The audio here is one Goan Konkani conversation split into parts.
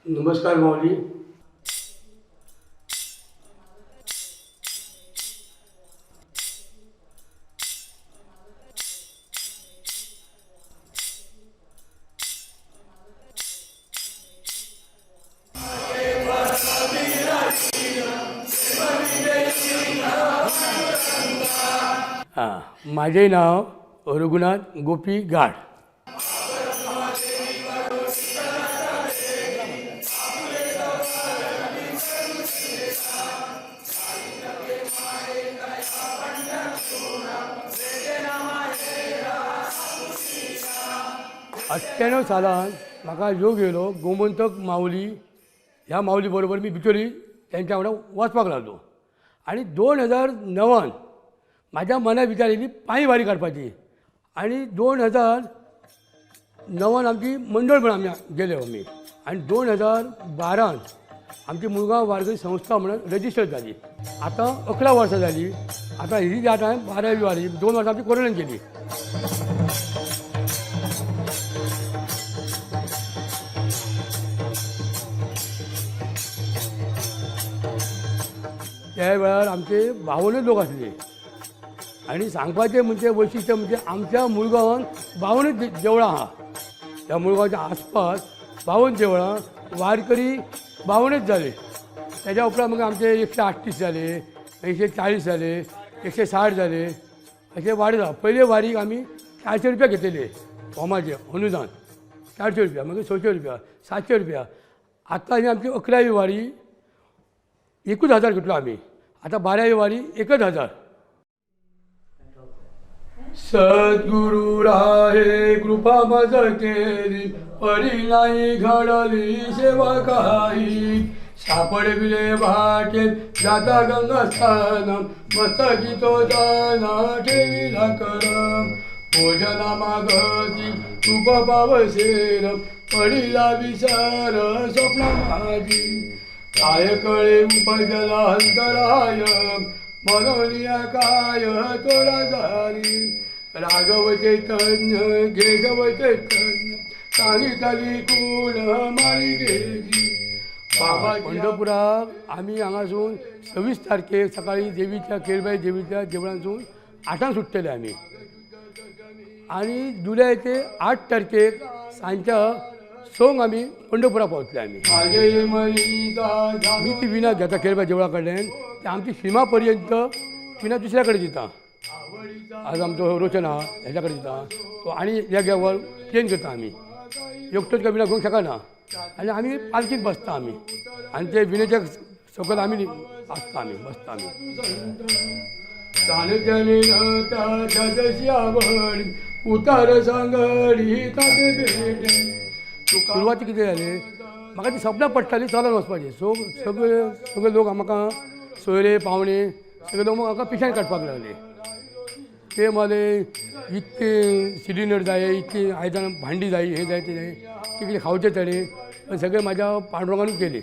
नमस्कार माऊली. हां, माझे नाव रघुनाथ गोपी गाड. 98 सालान म्हाका योग येयलो. गोमंतक माऊली ह्या माऊली बरोबर मी बिचोली तेंच्या वांगडा वचपाक लागलो आनी 2009 म्हाज्या मनात विचार येयली पांयी वारी काडपाची. आनी 2009 आमची मंडळ म्हण आमी गेले आमी. आनी 2012 आमची मुळगांव वारकरी संस्था म्हणून रजिस्टर जाली. आतां 11 वर्सां जाली. आतां ही जी आतां 12वी वारी. 2 वर्सां आमची कोरोनान गेली. त्या वेळार आमचे 52 लोक आसले. आनी सांगपाचें म्हणजे वैशिश्ट म्हणजे आमच्या मुळगांवान 52 देवळां आहा. त्या मुळगांवच्या आसपास 52 देवळां, वारकरी 52 जाले. त्याच्या उपरांत मागीर आमचे 138 जाले, 140 जाले, 160 जाले, अशे वाडत आहा. पयले वारीक आमी 400 रुपया घेतलेले फॉमाचे अनुदान, 400 रुपया, मागीर 600 रुपया, 700 रुपया. आतां ही आमची 11वी वारी 1,000 घेतलो आमी. आतां 12वी वारी 1,000. सद्गुरु राहे कृपा मज केली, परी नाही घडली सेवा काही. सापडविले वाटे जाता गंगास्थान, मस्तकी तो जाना ठेविला करम. भोजना मागती तुप पावसेर, पडिला विसर स्वप्न माझी. काय कळे उपजला अंतराय, मनोनिया काय तोरा झाली. राघव चैतन्य केशव चैतन्य, सांगितली कोण माळिकेची. बाबा पंढरपुराक आमी हांगासून 26 तारखेक सकाळी देवीच्या केळबाई देवीच्या देवळांसून 8 सुट्टले आमी. आनी जुलयाचे 8 तारखेक सांजच्या 6 आमी पंढरपुराक पावतले आमी. आमी ती विना घेता केळबाई देवळा कडल्यान, ते आमची शिमा पर्यंत विना दुसऱ्या कडेन दिता. आज आमचो रोशन आहा हेच्या कडेन दिता तो, आनी एक चेंज करता आमी. एकटोच काय विना घेवंक शकना. आनी आमी पालकीत बसता आमी, आनी ते विनेच्या सकयल आमी आसता, आमी बसता आमी. उतार सांगडी ताते भेटे. सुरवाती कितें जालें, म्हाका ती सपनां पडटाली चलून वचपाची. सो सगळे सगळे लोक म्हाका सोयरे पावणे सगळे लोक म्हाका पिशान काडपाक लागले. ते मले इतके सिलिंडर जाय, इतकी आयदनां भांडी जाय, हें जाय तें जाय, कितें खावचें तडे, पण सगळें म्हाज्या पांडुरंगानूच केलें.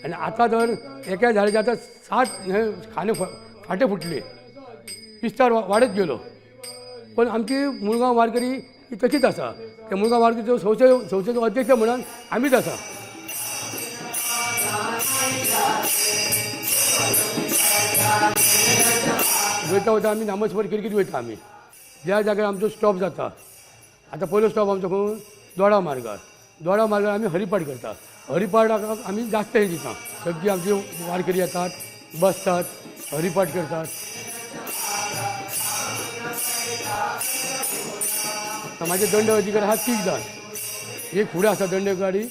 आनी आतां तर एका झाडाचे आतां 7 हे खांदे फांटे फुटले, विस्तार वाडत गेलो. पण आमची मुळगांव वारकरी ही तशीच आसा. त्या मुळगांव वारकरीचो संस्थेचो अध्यक्ष म्हणून आमीच आसा. वयता वयता आमी नामस्मरण किरकीत वयता आमी. ज्या जाग्यार आमचो स्टॉप जाता, आतां पयलो स्टॉप आमचो खंय, दोडा मार्गार. दोडा मार्गार आमी हरिपाठ करता. हरिपाठाक आमी जास्त हें दिता. सगळीं आमची वारकरी येतात, बसतात, हरिपाठ करतात. म्हाजे दंड अधिकारी आहा 3 जाण. एक फुडें आसता दंड अधिकारी,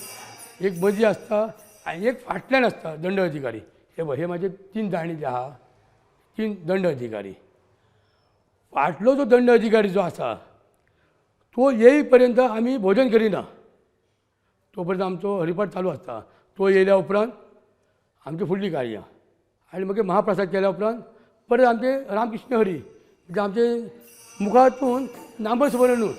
एक मदीं आसता आनी एक फाटल्यान आसता दंड अधिकारी. हे पळय, हे म्हाजे 3 जाणी जे आहा, 3 दंड अधिकारी. फाटलो जो दंड अधिकारी जो आसा तो येई पर्यंत आमी भोजन करिना, तो पर्यंत आमचो हरिपाठ चालू आसता. तो येयल्या उपरांत आमची फुडली कार्यां, आनी मागीर महाप्रसाद केल्या उपरांत परत आमचे रामकृष्ण हरी म्हणजे आमचे मुखातून नामस्मरणूच.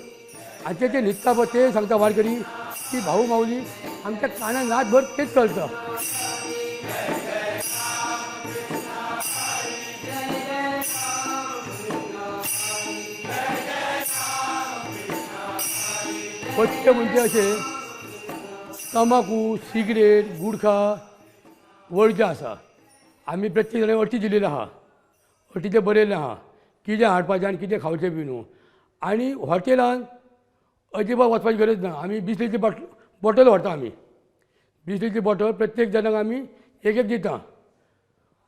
आनी ते न्हिदता पळय ते सांगता वारकरी की भाऊ माऊली आमच्या कानार रातभर तेच चलता. पथ्य म्हणजे अशें तंबाकू, सिगरेट, गुडखा वर्ज्य आसा. आमी प्रत्येक जाणांक अटी दिलेली आहा, अटी तें बरयल्लें आहा कितें हाडपाचें आनी कितें खावचें बी न्हू. आनी हॉटेलान अजिबात वचपाची गरज ना. आमी बिसलेरीची बॉटल व्हरता. आमी बिसलेरीची बॉटल प्रत्येक जाणांक आमी एक एक दिता.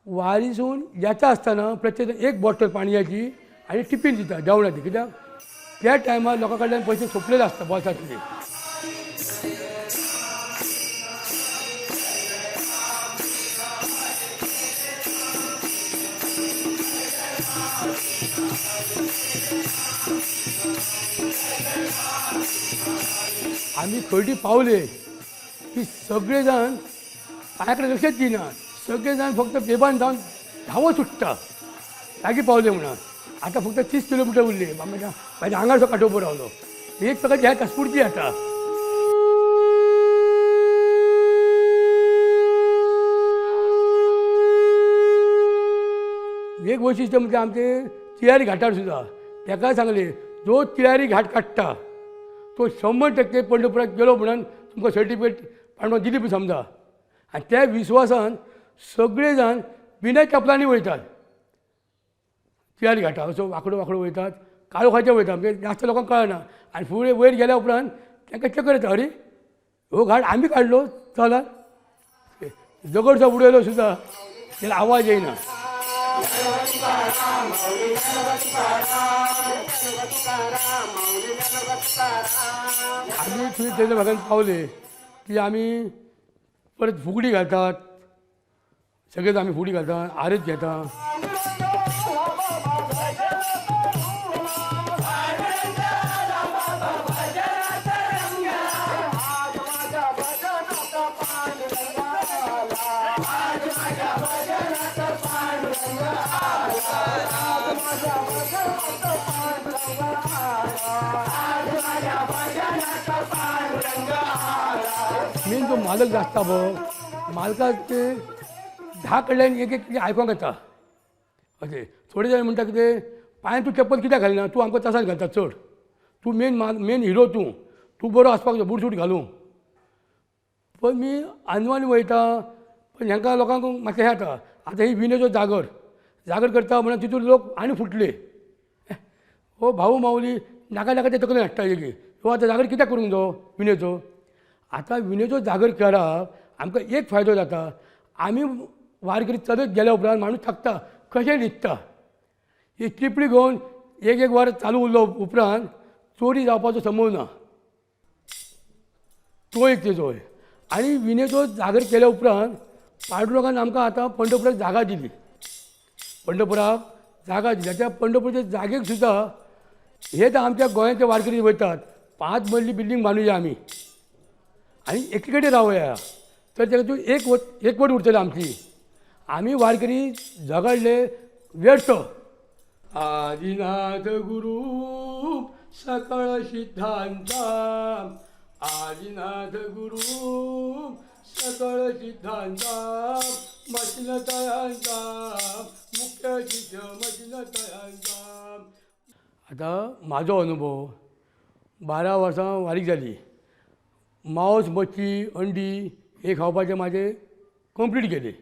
वारीसून येता आसतना प्रत्येक जाण एक बॉटल पाणयाची आनी टिफीन दिता जेवणाची, कित्याक त्या टायमार लोकां कडल्यान पयशे सोंपलेले आसता बोल्सांतले. आमी खंयटी पावले की सगळे जाण पांया कडेन लक्षच दिना, सगळे जाण फक्त बेभान जावन धांवत सुट्टा लागीं पावले म्हणून. आतां फक्त 30 किलोमिटर उरले. म्हाज्या म्हाज्या आंगार सो कांटो उबो रावलो. एक प्रकारची ह्या स्फूर्ती येता. एक वैशिश्ट म्हणजे आमचे तिळारी घाटार सुद्दां ताकाय सांगलें, जो तिळारी घाट काडटा तो 100% पंढरपुराक गेलो म्हणून तुमकां सर्टिफिकेट पांडवा दिली बी समजा. आनी त्या विश्वासान सगळे जाण बिना चपलांनी वयतात तिळारी घाटा, असो वांकडो वांकडो वयतात, काळोखाचे वयता, म्हणजे जास्त लोकांक कळना. आनी फुडें वयर गेल्या उपरांत तांकां चक्कर येता, अरे हो घाट आमी काडलो, चला दगडसो उडयलो सुद्दां जाल्यार आवाज येयना. आमी थंय तेच्या भागान पावले की आमी परत फुगडी घालतात, सगळेच आमी फुगडी घालता, आरत घेता. मेन जो मालक जो आसता पळय, मालकाक ते 10 कडल्यान एक एक कितें आयकोंक येता. अशें थोडे जाण म्हणटा कितें पांयान तूं चप्पल कित्याक घालिना, तूं आमकां त्रासान घालता चड, तूं मेन मेन हिरो, तूं तूं बरो आसपाक जाय बुटसूट घालूंक. पण मी अनवाणी वयता, पण हांकां लोकांक मातशें हें जाता. आतां ही विणेचो जागर जागर करता म्हणून तितून लोक आनी फुटले. हो भाऊ माऊली नाका नाका ते तकलेन हाडटा एक हो आतां जागर कित्याक करूंक जावो विणेचो. आतां विणेचो जागर करप आमकां एक फायदो जाता, आमी वारकरी चलत गेल्या उपरांत माणूस थकता, कशें न्हिदता. ही चिपळी घेवन एक एक वर चालू उरलो उपरांत चोरी जावपाचो संभव ना, तो एक तेजो. आनी विणेचो जागर केल्या उपरांत पांडुरंगान आमकां आतां पंढरपुराक जागा दिली, पंढरपुराक जागा दिली. त्या पंढरपूरच्या जागेक सुद्दां हे तर आमच्या गोंयाचे वारकरी वयतात, 5 मजली बिल्डींग बांदुया आमी आनी एके कडेन रावया, तर तेका तूं एकवट उरतली आमची. आमी वारकरी झगडले व्यर्थ. आदिनाथ गुरु सकळ सिद्धांता, आदिनाथ गुरु सकळ सिद्धांता, मशिनतयांचा मुख्य शिष्य मशिनतयांचा. आतां म्हाजो अनुभव 12 वर्सां वारीक जाली. मांस, मच्छी, अंडी हे खावपाचें म्हाजें कंप्लीट केलें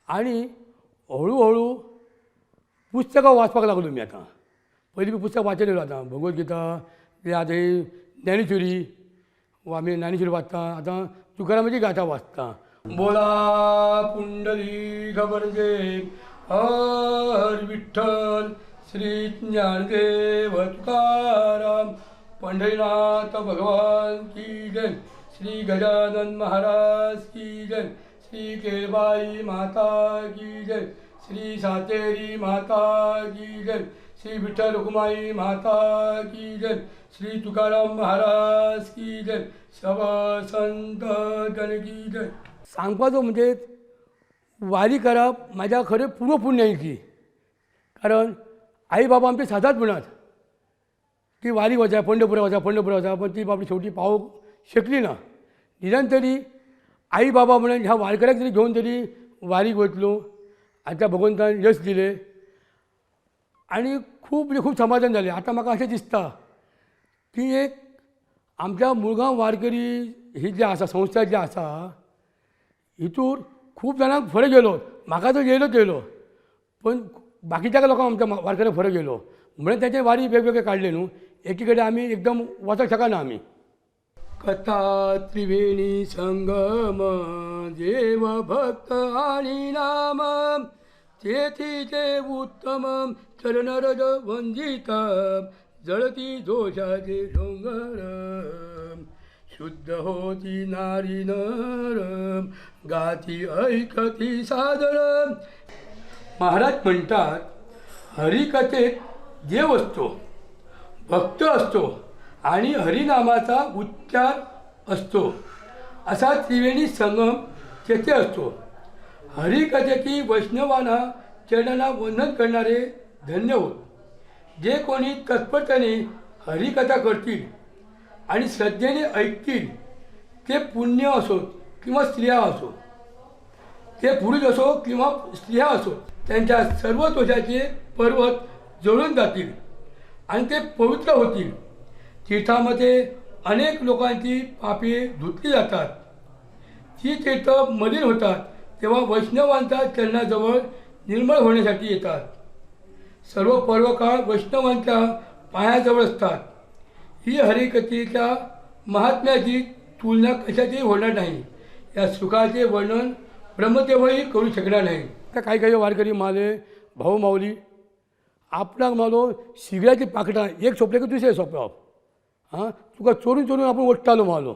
आनी हळू हळू पुस्तकां वाचपाक लागलो मी. आतां पयलीं बी पुस्तक वाचयलेलो, आतां भगवत गीता, आतां ही ज्ञानेश्वरी, आमी ज्ञानेश्वरी वाचता, आतां तुकारामाची गाथा वाचता. बोला पुंडली खबरदेव हर विठ्ठल, श्री ज्ञानदेव तुकाराम, पंढरीनाथ भगवान की जय, श्री गजानन महाराज की जय, श्री केळबाई माता की जय, श्री सातेरी माता की जय, श्री विठ्ठल रुक्माई माता की जय, श्री तुकाराम महाराज की जय, सव संत जन की जय. सांगपाचो म्हणजे वारी करप म्हाज्या खरें पूर्व पुण्याची, कारण आई बाबा आमचे सदांच म्हणत की वारी वचा, पंढरपुरा वचा, पंढरपुरा वचा, पण ती बाबडी शेवटी पावूंक शकली ना. निदान तरी आई बाबा म्हणून ह्या वारकऱ्याक तरी घेवन तरी वारीक वयतलो आनी त्या भगवंतान यश दिलें आनी खूब म्हणजे खूब समाधान जालें. आतां म्हाका अशें दिसता की एक आमच्या मुळगांव वारकरी ही जी आसा संस्था जी आसा हितूर खूब जाणांक फरक येयलो. म्हाका तर येयलोच येयलो, पण बाकीच्या लोकांक आमच्या वारकऱ्यांक फरक येयलो. म्हणून तेचे वारी वेगवेगळे काडले न्हू, एकी कडेन आमी एकदम वचूंक शकना आमी. कथा त्रिवेणी संगम देव भक्त आणि नाम तेथी ते उत्तम चरणरज वंदित जळती दोषाचे डोंगर शुद्ध होती नारी नर गाती ऐकती सादर. महाराज म्हणतात हरिकथेत देव असतो, भक्त असतो आणि हरिनामाचा उच्चार असतो, असा त्रिवेणी संगम तेथे असतो. हरिकथेची वैष्णवांना चरणांना वंदन करणारे धन्य होत. जे कोणी तत्परतेने हरिकथा करतील आणि श्रद्धेने ऐकतील ते पुण्य असोत किंवा स्त्रिया असो, ते पुरुष असो किंवा स्त्रिया असो, त्यांच्या सर्व दोषाचे पर्वत जळून जातील आणि ते पवित्र होतील. तीर्थामध्ये अनेक लोकांची पापे धुतली जातात. ती तीर्थ मलिन होतात तेव्हा वैष्णवांच्या चरणाजवळ निर्मळ होण्यासाठी येतात. सर्व पर्वकाळ वैष्णवांच्या पायाजवळ असतात. ही हरिकथेच्या महात्म्याची तुलना कशाचीही होणार नाही. या सुखाचे वर्णन ब्रह्मदेवही करू शकणार नाही. आता काही काही वारकरी माले भाऊ माऊली आपणाक मालो शिगऱ्याची पाकटां एक सोंपलें की दुसरें सोंपप, आं तुका चोरून चोरून आपूण ओडटालो मालो.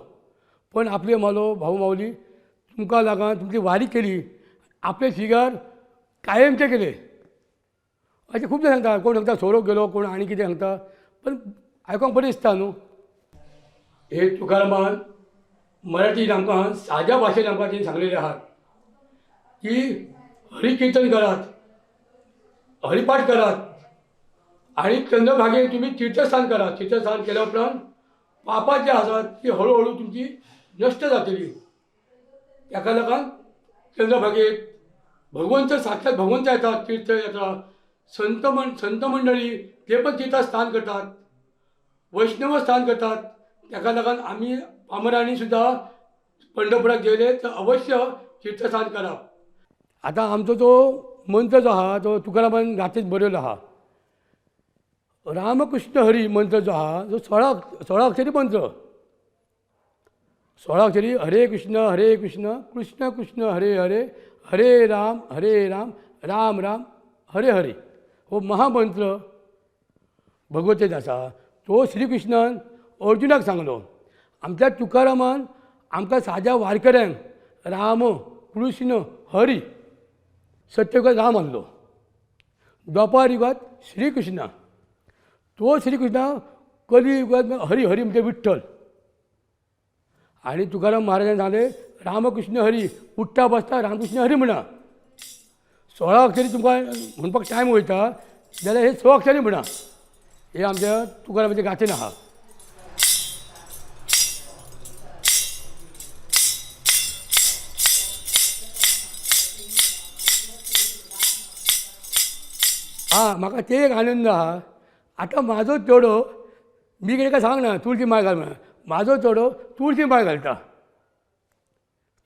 पण आपले मालो भाऊ माऊली तुमकां लागून तुमची वारी केली, आपले शिगार कायमचे केले. अशें खूब जाण सांगता. कोण सांगता सोरोप गेलो, कोण आनी कितें सांगता, पण आयकोंक बरें दिसता न्हू. हे तुकारामान मराठीन आमकां साद्या भाशेन आमकां तेणी सांगलेलें आहात की हरिकिर्तन करात, हरिपाठ करात आणि चंद्रभागेन तुमी तीर्थस्थान करात. तीर्थस्थान केल्या उपरांत पापां जी आसात ती हळू हळू तुमची नश्ट जातली. ताका लागून चंद्रभागेक भगवंत साक्षात भगवंत येतात तीर्थयात्रा, संत मंडळी ते पण तीर्थस्थान करतात, वैष्णव स्थान करतात. ताका लागून आमी पामरांनी सुद्दां पंढरपुराक गेले तर अवश्य तीर्थस्थान करप. आतां आमचो जो मंत्र जो आहा तो तुकारामान गाथेत बरयलो आहा. रामकृष्ण हरी मंत्र जो आहा जो 16 अक्षरी मंत्र, 16 अक्षरी हरे कृष्ण हरे कृष्ण कृष्ण कृष्ण हरे हरे हरे राम हरे राम राम राम हरे हरे हो महामंत्र भगवतेत आसा. तो श्रीकृष्णान अर्जुनाक सांगलो. आमच्या तुकारामान आमकां साद्या वारकऱ्यांक राम कृष्ण हरी, सत्ययुगात राम आसलो, द्वापार युगात श्रीकृष्ण, तो श्रीकृष्ण कलियुगात हरी हरी म्हणजे विठ्ठल. आणि तुकाराम महाराजान सांगलें रामकृष्ण हरी, उठ्ठा बसता रामकृष्ण हरी म्हणा. 16 अक्षरी तुमकां म्हणपाक टायम वयता जाल्यार हे 6 अक्षरी म्हणा. हे आमच्या तुकारामाच्या गाथेन आहा. आं म्हाका ते एक आनंद आहा. आतां म्हाजो चेडो मी कितें काय सांगना तुळशी माळ घाल म्हणून, म्हाजो चेडो तुळशी माळ घालता,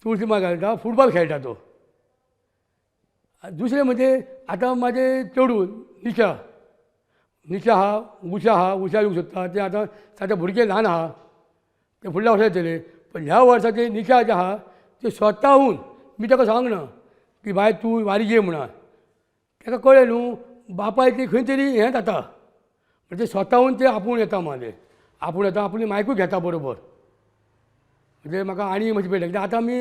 तुळशी माळ घालता, फुटबॉल खेळटा तो. दुसरें म्हणजे आतां म्हाजें चेडूं निशा, निशा आहा, उषा आहा, उषा येवंक सोदता. तें आतां सद्या भुरगें ल्हान आहा, तें फुडल्या वर्सा येतलें. पण ह्या वर्सा तें निशा जें आहा तें स्वताहून मी ताका सांगना की बाय तूं वारी ये म्हणून, ताका कळ्ळें न्हू बापायची खंय तरी हें जाता, म्हणजे स्वताहून तें आपूण येता म्हाजें, आपूण येता, आपली मायकूय घेता बरोबर. म्हणजे म्हाका आनी मातशें पडलें कित्याक आतां आमी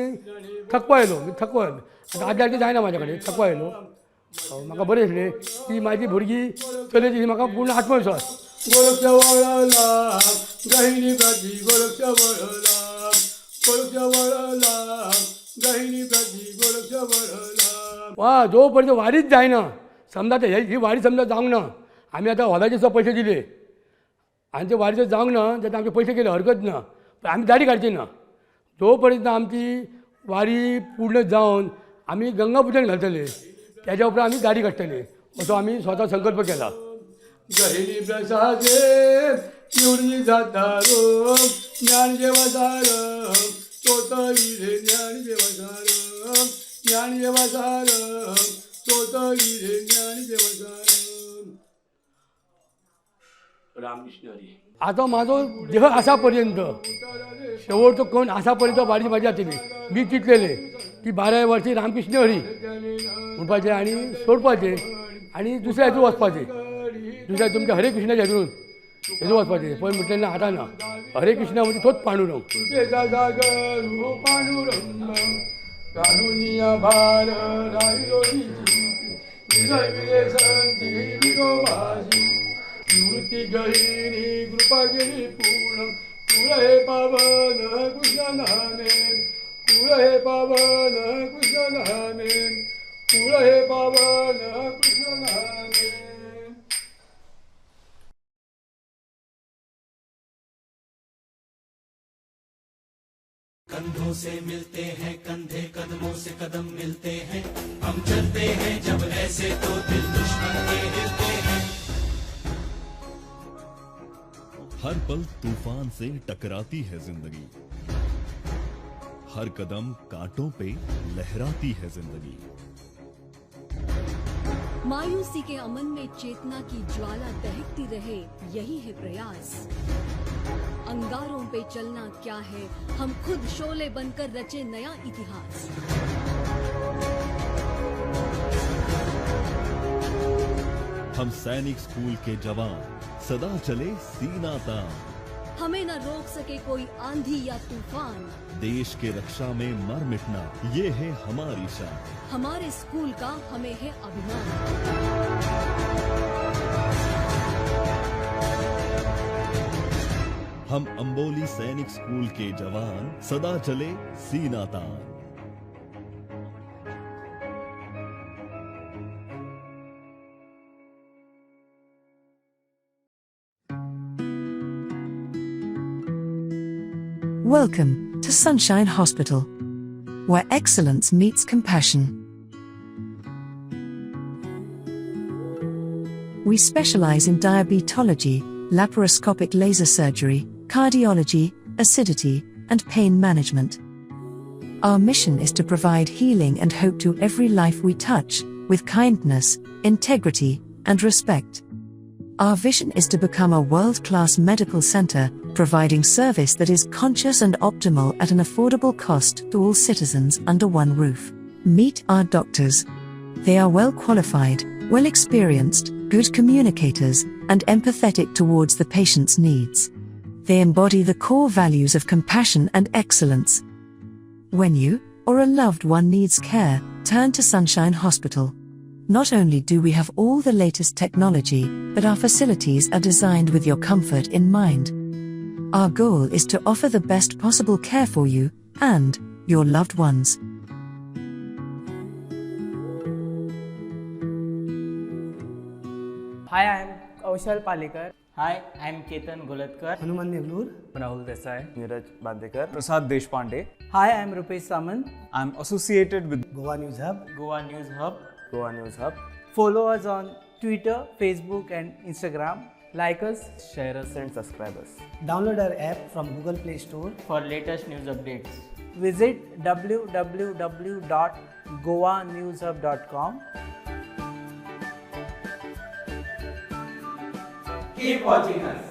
थकवा येयलो, थकवा येयलो आतां आदल्या सारकें जायना म्हाज्या कडेन, थकवा येयलो. म्हाका बरें दिसलें की म्हाजी भुरगीं चलयची म्हाका पूर्ण आत्मविश्वास. गोरक्ष वळला गहिनी प्रती, गोरक्ष वळला, गोरक्ष वळला गहिनी प्रती, गोरक्ष वळला. वा जो पर्यंत वारीच जायना, समजा आतां ही वारी समजा जावंक ना, आमी आतां हॉलाचे सुद्दां पयशे दिले आनी ते वारीचे जावंक ना जाल्यार आमचे पयशे गेले, हरकत ना, पण आमी दाडी काडची ना. जो पर्यंत आमची वारी पूर्ण जावन आमी गंगा पुजन घालतले त्याच्या उपरांत आमी दाडी काडटले असो आमी स्वता संकल्प केला. गहिनी प्रसादे निवृत्ती जाता रो ज्ञानदेव सार तोतविले ज्ञानदेवा सारम, ज्ञानदेवा सारम, तोतविले ज्ञानदेवा सारम. रामकृष्ण हरी. आता माझो देह असापर्यंत, शेवटचो कण आसापर्यंत बारी माझी जातली. मी चिंतलेले की 12व्या वर्षी रामकृष्ण हरी म्हणपाचें आनी सोडपाचें आनी दुसऱ्या हेतून वचपाचें, दुसऱ्या तुमच्या हरे कृष्णाच्या हेतून हेतून वचपाचें. पण म्हटलें ना, आतां ना, हरे कृष्णा म्हणजे तोच पांडुरंग. पांडुरंग घालूनिया भार राहिलो निवृत्ती गहिरी कृपा केली पूर्ण. कुळ हे पावन कृष्ण नामे, कुळ हे पावन कृष्ण नामे, कुळ हे पावन कृष्ण नामे. कंधों से मिलते हैं कंधे, कदमों से कदम मिलते हैं. हम चलते हैं जब ऐसे तो दिल दुश्मन के हिलते हैं. हर पल तूफान से टकराती है जिंदगी, हर कदम कांटों पे लहराती है जिंदगी. मायूसी के अमन में चेतना की ज्वाला दहकती रहे, यही है प्रयास. अंगारों पे चलना क्या है, हम खुद शोले बनकर रचे नया इतिहास. हम सैनिक स्कूल के जवान, सदा चले सीना तान. हमें न रोक सके कोई आंधी या तूफान. देश के रक्षा में मर मिटना, ये है हमारी शान. हमारे स्कूल का हमें है अभिमान. हम अंबोली सैनिक स्कूल के जवान, सदा चले सीना तान. Welcome to Sunshine Hospital, where excellence meets compassion. We specialize in diabetology, laparoscopic laser surgery, cardiology, acidity, and pain management. Our mission is to provide healing and hope to every life we touch, with kindness, integrity, and respect. Our vision is to become a world class medical center, providing service that is conscious and optimal at an affordable cost to all citizens under one roof. Meet our doctors. They are well qualified, well experienced, good communicators, and empathetic towards the patient's needs. They embody the core values of compassion and excellence. When you, or a loved one, needs care, turn to Sunshine Hospital. Not only do we have all the latest technology, but our facilities are designed with your comfort in mind. Our goal is to offer the best possible care for you and your loved ones. Hi, I am Kaushal Palekar. Hi, I am Ketan Golatkar. Hanuman Neglur. Rahul Desai. Neeraj Bandekar. Prasad Deshpande. Hi, I am Rupesh Samant. I am associated with Goa News Hub. Goa News Hub. Goa News Hub. Follow us on Twitter, Facebook and Instagram. Like us, share us and subscribe us. Download our app from Google Play Store for latest news updates. Visit www.goanewshub.com. Keep watching us.